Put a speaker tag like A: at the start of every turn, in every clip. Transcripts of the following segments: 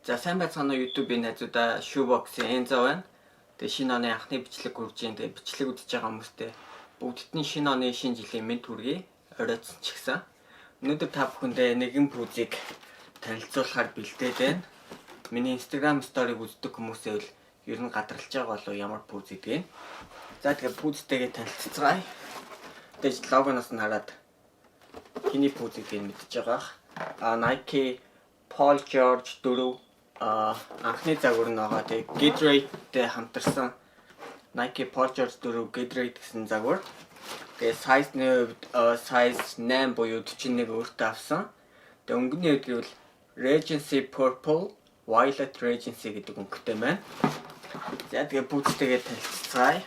A: За, сайн байцгаана уу, YouTube-ийн найзуудаа. Shoebox-ийн Enzo байна. Тэгээ шинэ оны анхны бичлэг хүрж байна. Тэгээ бичлэг үзэж байгаа хүмүүстээ бүгдд нь шинэ оны, шинэ жилийн мэнд хүргэе. Оройтсон ч гэсэн. Өнөөдөр та бүхэндээ нэгэн пүүзийг танилцуулахаар бэлдээд байна. Миний Instagram story-г үздэг хүмүүсээ бол ер нь гадралж байгаа болов ямар пүүз гэдгийг. За, тэгээ пүүзтэйгээ танилцацгаая. Тэгээ логоноос нь хараад хэний пүүз гэдгийг мэдж байгаа. А Nike Paul George 4 анхны загвар нь байгаа. Тэгээ Gatorade-тэй хамтарсан Nike Paul George 4 Gatorade гэсэн загвар. Тэгээ size-ны хувьд size 8 буюу 41 өөртөө авсан. Тэгээ өнгөний хувьд гэвэл Regency Purple, Violet Regency гэдэг өнгөтэй байна. За, тэгээ пүүзтэйгээ танилцацгаая.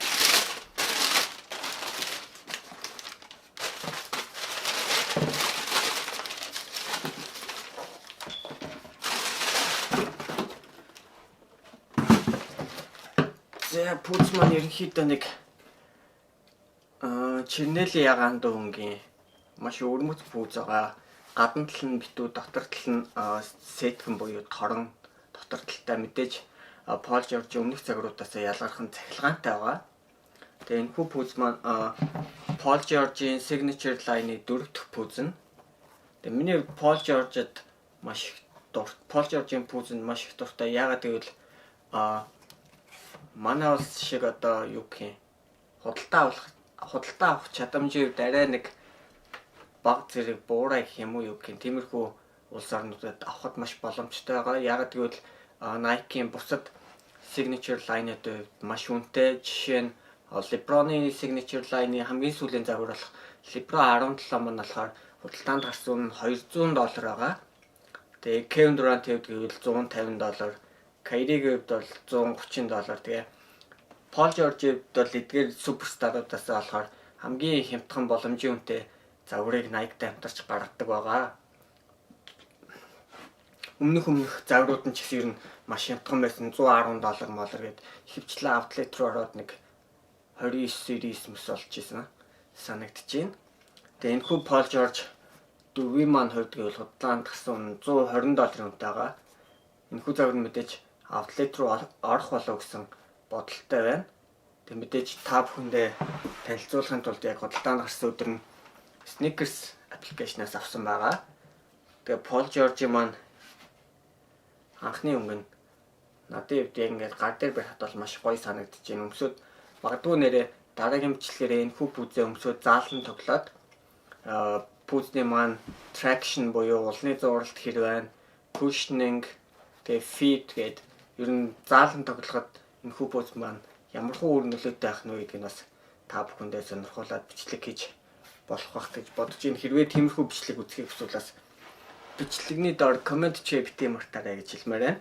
A: За, пүүз маань ерөнхийдөө нэг чернелийн ягаан дуу өнгийн маш өвөрмөц пүүз байгаа. Гадна тал нь битүү, дотор тал нь сэтгэн буюу торон дотор талтай, мэдээж Пол Жорж өмнөх загваруудаас ялгархан цахилгаантай байгаа. Тэгээ энэхүү пүүз маань Пол Жоржийн signature line-ы дөрөв дэх пүүз нь. Тэгээ миний хувьд Пол Жоржид маш их дур Пол Жоржийн пүүзэнд маш их дуртай. Яагаад гэвэл манай улс шиг одоо юу гэх юм, худалдаа авах чадамжийн хувьд арай нэг баг зэрэг буурай гэх юм уу, юу гэх юм, тиймэрхүү улс орнуудад авахд маш боломжтой байгаа. Яагаад гэвэл Nike-ийн бусад signature line-уудын хувьд маш үнэтэй. Жишээ нь LeBron-ы signature line-ы хамгийн сүүлийн загвар болох LeBron 17 маань болохоор худалдаанд гарсан үнэ нь 200 доллар байгаа. Тэгээ Kevin Durant-ийн хувьд гэвэл 150 доллар, Kyrie-гийн хувьд бол 130 доллар. Тэгээ Пол Жоржийн хувьд бол эдгээр суперстаруудаас болохоор хамгийн хямдхан, боломжийн үнэтэй загварыг Nike-тай хамтарч гаргадаг байгаа. Өмнөх загварууд нь ч гэсэн ер нь маш хямдхан байсан, 110 доллар молор гээд ихэвчлэн outlet руу ороод нэг 29 99 мэс олж исэн санагдаж байна. Тэгээ энэхүү Пол Жорж дөрвийн маань хувьд гэвэл худалдаанд гарсан үнэ 120 долларын үнэтэй байгаа. Энэхүү загвар нь мэдээж outlet руу орох болов гэсэн бодолтой байна. Тэг мэдээж та бүхэндээ танилцуулахын тулд яг худалдаанд гарсан өдөр нь SNKRS application-аас авсан байгаа. Тэгээ Пол Жоржийн маань анхны өнгө нь надын хувьд яг ингээд гар дээр барихад бол маш гоё санагдаж байна. Өмсөөд магадгүй нэрээ дараагийн бичлэгээр энэхүү пүүзээ өмсөөд заалан тоглоод пүүзний маань traction буюу улны зууралт хэр байна, cushioning, тэгээ fit гээд ер нь заалан тоглоход энэхүү пүүз маань ямархуу үр нөлөөтэй байх нь вэ гэдгийг бас та бүхэндээ сонирхуулаад бичлэг хийж болох байх гэж бодож байна. Хэрвээ тиймэрхүү бичлэг үзэхийг хүсвэл бас бичлэгний доор comment чи битгий мартаарай гэж хэлмээр байна.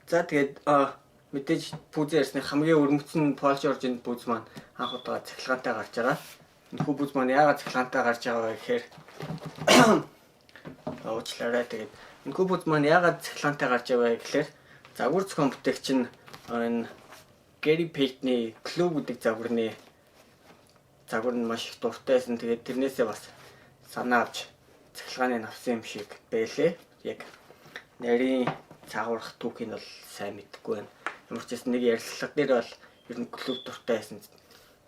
A: За, тэгээд мэдээж пүүзэн ярьсны хамгийн өвөрмөц нь Пол Жоржийн пүүз маань анх удаага цахилгаантай гарч байгаа. Энэхүү пүүз маань яагаад цахилгаантай гарч байгаа вэ гэхээр, уучлаарай, тэгээд энэхүү пүүз маань яагаад цахилгаантай гарч байгаа вэ гэхээр загвар зохион бүтээгч нь энэ Gary Payton-ы Glue гэдэг загварны загвар нь маш их дуртай байсан. Тэгээд тэрнээсээ бас санаа авч цахилгааны авсан юм шиг байлээ. Яг нарийн цаагуурах түүхийг бол сайн мэдэхгүй байна. Ямар ч байсан нэг ярилцлага дээр бол ер нь Glue дуртай байсан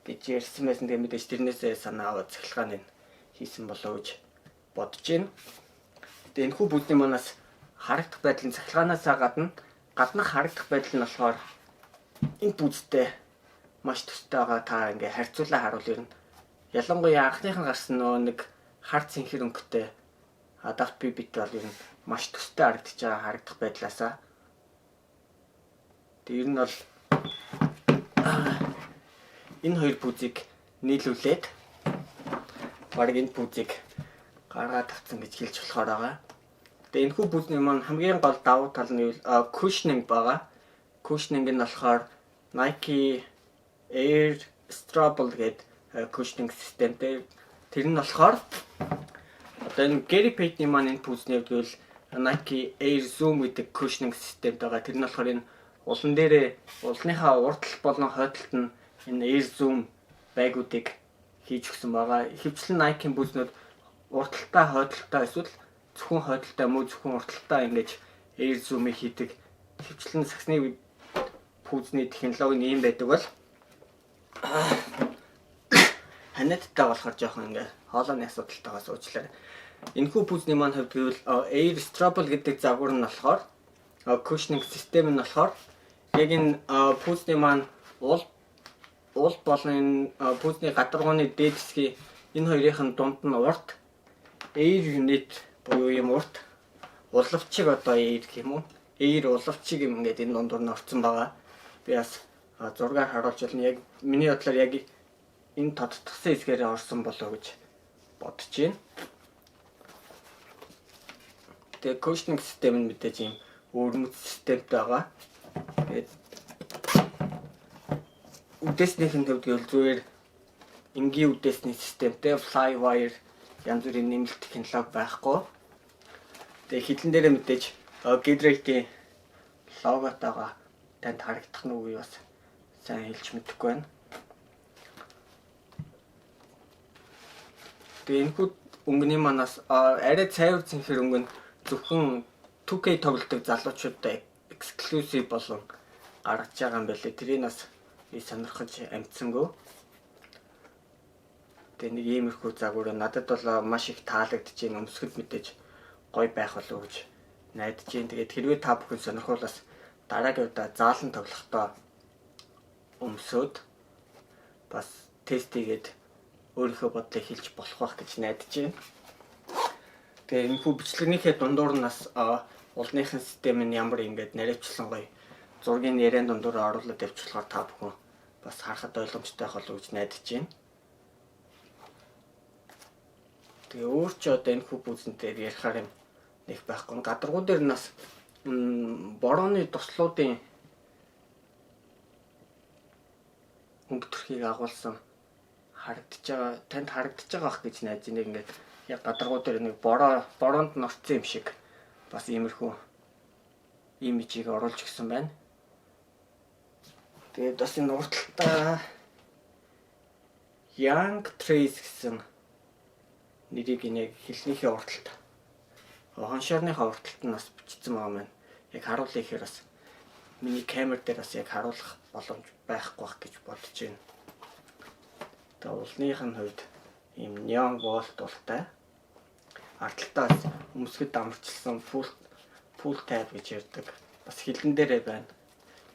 A: гэж ярьсан байсан. Тэгээд мэдээж тэрнээсээ санаа аваад цахилгааны хийсэн болоо гэж бодож байна. Тэгээд энэхүү пүүзний манаас харагдах байдал нь цахилгаанаас гадна гаднах харагдах байдал нь болохоор энэ пүүзтэй маш төстэй байгаа. Та ингээ харьцуулаа харуул ер нь ялангуяа анхных нь гарсан нөгөө нэг хар цэнхэр өнгөтэй Adapt BB-т бол ер нь маш төстэй харагдаж байгаа харагдах байдлаасаа. Тэгээ ер нь бол энэ хоёр пүүзийг нийлүүлээд бараг энэ пүүзийг гаргаад авсан гэж хэлж болохоор байгаа. Тэгээ энэхүү пүүзний маань хамгийн гол давуу тал нь cushioning байгаа. Cushioning нь болохоор Nike Air Strobel гэдэг cushioning системтэй. Тэр нь болохоор одоо энэ Gary Payton-ы маань энэ пүүзний хувьд гэвэл Nike Air Zoom гэдэг cushioning системтэй байгаа. Тэр нь болохоор энэ улан дээрээ улныхаа урд тал болон хойд талд нь энэ Air Zoom байгуудыг хийж өгсөн байгаа. Ихэвчлэн Nike-ийн пүүзнүүд урд талдаа, хойд талдаа эсвэл зөвхөн хойд талдаа мөн зөвхөн урд талдаа ингэж Air Zoom-ыг хийдэг. Ихэвчлэн сагсны пүүзний технологи нь ийм байдаг бол ханиадтай болохоор жоохон ингээ хоолойны асуудалтайгаас уучлаарай. Энэхүү пүүзний маань хувьд гэвэл Air Strobel гэдэг загвар нь болохоор cushioning систем нь болохоор яг энэ пүүзний маань уул болон энэ пүүзний гадаргууны дээд хэсгийн энэ хоёрын дунд нь урт air unit буюу юм урт улавчиг, одоо air гэх юм уу? Air улавчиг юм ингээд энэ дундуур нь орцсон байгаа. Би бас зургаар харуулж байна. Яг миний бодлоор яг энэ тодтгосон хэсгээрээ орсон болоо гэж бодож байна. Тэгээ cushioning систем нь мэдээж ийм өвөрмөц системтэй байгаа. Тэгээд үдээснийх нь хувьд гэвэл зүгээр энгийн үдээсний системтэй, flywire, янз бүрийн нэмэлт технологи байхгүй. Тэгээ хилэн дээрээ мэдээж Gatorade-ийн логотойгоо танд харагдах нь үгүй бас сайн хэлж мэдэхгүй байна. Тэгээ энэхүү өнгөний манаас арай цайвар цэнхэр өнгө нь зөвхөн 2K тоглодог залуучуудад exclusive болон гаргаж байгаа юм байлээ. Тэрийг бас би сонирхож амжсангүй. Тэгээ нэг иймэрхүү загвар надад бол маш их таалагдж байна. Өмсгөд мэдээж гоё байх болов уу гэж найдаж байна. Тэгээд хэрвээ та бүхэн сонирхвол бас дараагийн удаа заалан тоглохдоо өмсөөд бас тест хийгээд өөрийнхөө бодлыг хэлж болох байх гэж найдаж байна. Тэгээ энэхүү бичлэгнийхээ дундуур нь бас улныхын систем нь ямар ингээд наривчлан гоё зургийн яриан дундуур оруулаад явуулахаар та бүхэн бас харахад ойлгомжтой байх болов уу гэж найдаж байна. Тэгээ өөр чи одоо энэ хүү пүүзэн дээр ярихаар юм нэг байхгүй. Гадаргуу дээр нь бас борооны туслуудын өнгө төрхийг агуулсан харагдаж байгаа, танд харагдаж байгаа бах гэж найдаж байна. Ингээд яг гадаргуу дээр нэг бороонд нь орцсон юм шиг бас иймэрхүү имижийг оруулж өгсөн байна. Тэгээд бас энэ урталтаа Young Trace гэсэн нэрийг нэг хилнийхээ урталт, хоншоорныхаа урталт нь бас бичсэн байгаа маань. Яг харуулъя гэхээр бас миний камер дээр бас яг харуулах боломж байхгүй бах гэж бодож байна. Тэгээ улных нь хувьд ийм neon volt ултай. Ардталтаа бас өмсгөд амарчилсан pull tab гэж ярьдаг. Бас хилэн дээрээ байна.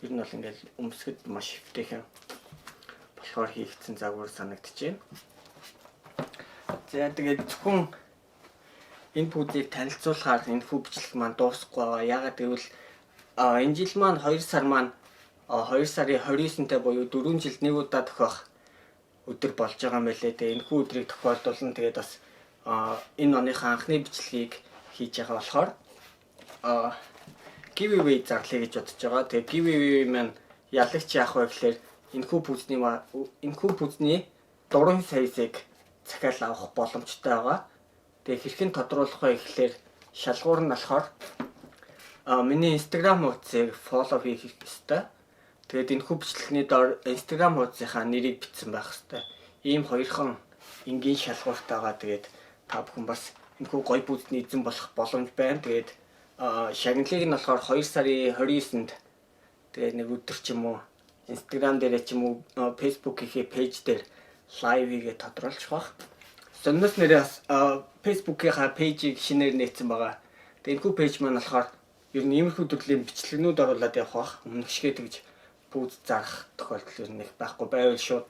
A: Ер нь бол ингээл өмсгөд маш эвтэйхэн болохоор хийгдсэн загвар санагдаж байна. За, тэгээд зөвхөн энэ пүүзийг танилцуулахаар энэ хүү бичлэг маань дуусахгүй байгаа. Яагаад гэвэл энэ жил маань 2 сар маань 2 сарын 29-нд буюу 4 жилд нэг удаа тохиох өдөр болж байгаа юм байлээ. Тэгээ энэ хүү өдрийг тохиолдуулна. Тэгээд бас энэ оныхаа анхны бичлэгийг хийж байгаа болохоор giveaway зарлая гэж бодож байгаа. Тэгээ giveaway маань ялагч яах вэ гэхээр энэхүү пүүзний 4 size-ыг захиал авах боломжтой байгаа. Тэгээ хэрхэн тодруулах вэ гэхээр шалгуур нь болохоор миний Instagram хуудсыг follow хийх ёстой. Тэгээд энэхүү бичлэгний доор Instagram хуудсынхаа нэрийг бичсэн байх ёстой. Ийм хоёрхан энгийн шалгууртай байгаа. Тэгээд та бүхэн бас энэхүү гоё пүүзний эзэн болох боломж байна. Тэгээд шагналыг нь болохоор 2 сарын 29-нд тэгээд нэг өдөр ч юм уу Instagram дээр ч юм уу Facebook-ийнхээ page дээр live хийгээ тодруулчих бах. Сонноос нэрээ бас Facebook-ийнхаа page ийг шинээр нээсэн байгаа. Тэгээд энэхүү page маань болохоор ер нь иймэрхүү төрлийн бичлэгнүүд оруулаад явах бах. Өмнөх шигээ тэгж пүүз зарах тохиолдол ер нь их байхгүй байвал шууд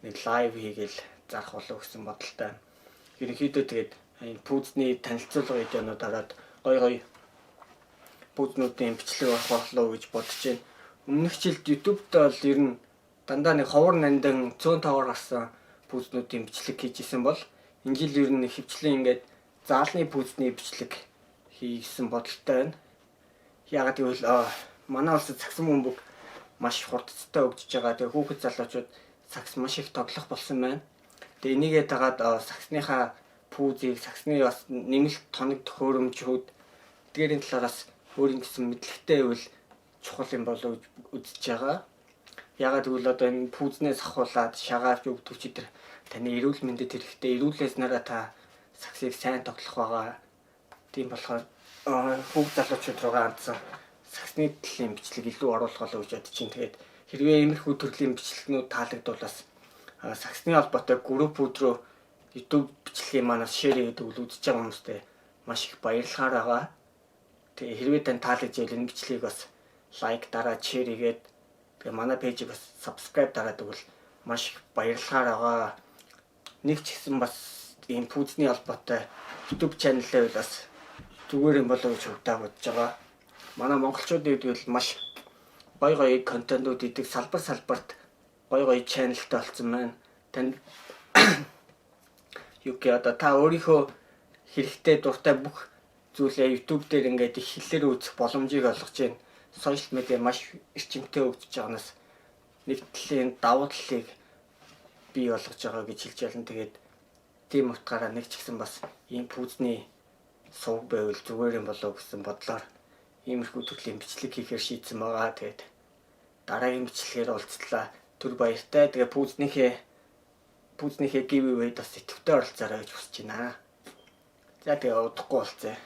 A: нэг live хийгээл зарах болов гэсэн бодолтой байна. Ерөнхийдөө тэгээд энэ пүүзний танилцуулга видеонууд ороод гой гой пүүзнүүдийн бичлэг орох болов гэж бодож байна. Өмнөх жилд YouTube-д бол ер нь дандаа нэг ховор нандин цөөн тоогоор гарсан пүүзнүүдийн бичлэг хийж исэн бол энэ жил ер нь хөвчлэн ингээд заалны пүүзний бичлэг хийсэн бодолтой байна. Яагаад гэвэл манай улсад сагсан бөмбөг маш хурдцтай хөгжиж байгаа. Тэгээ хүүхэд залуучууд сагс маш их тоглох болсон байна. Тэгээ энийгээ дагаад сагсныхаа пүүзийг, сагсны бас нэмэлт тоног төхөөрөмжүүд эдгээрийн талаараас өөрийн гэсэн мэдлэгтэй байвал чухал юм болов гэж үзэж байгаа. Яагаад гэвэл одоо энэ пүүзнээс ахуулаад шагаавч өгдөг чи тэр таны эрүүл мэндэд хэрэгтэй. Эрүүлээс нараа та сагсыг сайн тоглох байгаа. Тийм болохоор Хүүг залуучууд руугаа хандсан сагсны төрлийн бичлэг илүү оруулах болоо гэж бодож чинь. Тэгээд хэрвээ иймэрхүү төрлийн бичлэгнүүд таалагдвал бас сагсны холбоотой группүүд рүү YouTube бичлэгийн манаас share хийгээд өгвөл үзэж байгаа хүмүүстээ маш их баярлахаар байгаа. Тэгээ хэрвээ тань таалагдж энэ бичлэгийг бас like дараад, share хийгээд, тэгээ манай page ийг бас subscribe дараад өгвөл маш их баярлахаар байгаа. Нэг ч гэсэн бас ийм пүүзний холбоотой YouTube channel-аа бол бас зүгээр юм болоо гэж хувьдаа бодож байгаа. Манай монголчуудын хувьд бол маш гоё гоё контентууд идэг, салбар салбарт гоё гоё channel тай болсон байна. Танд юу гэх одоо та өөрийнхөө хэрэгтэй, дуртай бүх зүйлээ YouTube дээр ингээд их хэллээр үзэх боломжийг олгож байна. Social media маш эрчимтэй хөгжиж байгаанаас нэг талын давуу талыг бий болгож байгаа гэж хэлж байна. Тэгээд тийм утгаараа нэг ч гэсэн бас ийм пүүзний сувг байвал зүгээр юм болоо гэсэн бодлоор иймэрхүү төрлийн бичлэг хийхээр шийдсэн байгаа. Тэгээд дараагийн бичлэгээр уулзлаа. Түр баяртай. Тэгээ пүүзнийхээ giveaway-д бас идэвхтэй оролцоорой гэж хүсэж байна. За, тэгээ удахгүй уулзъя.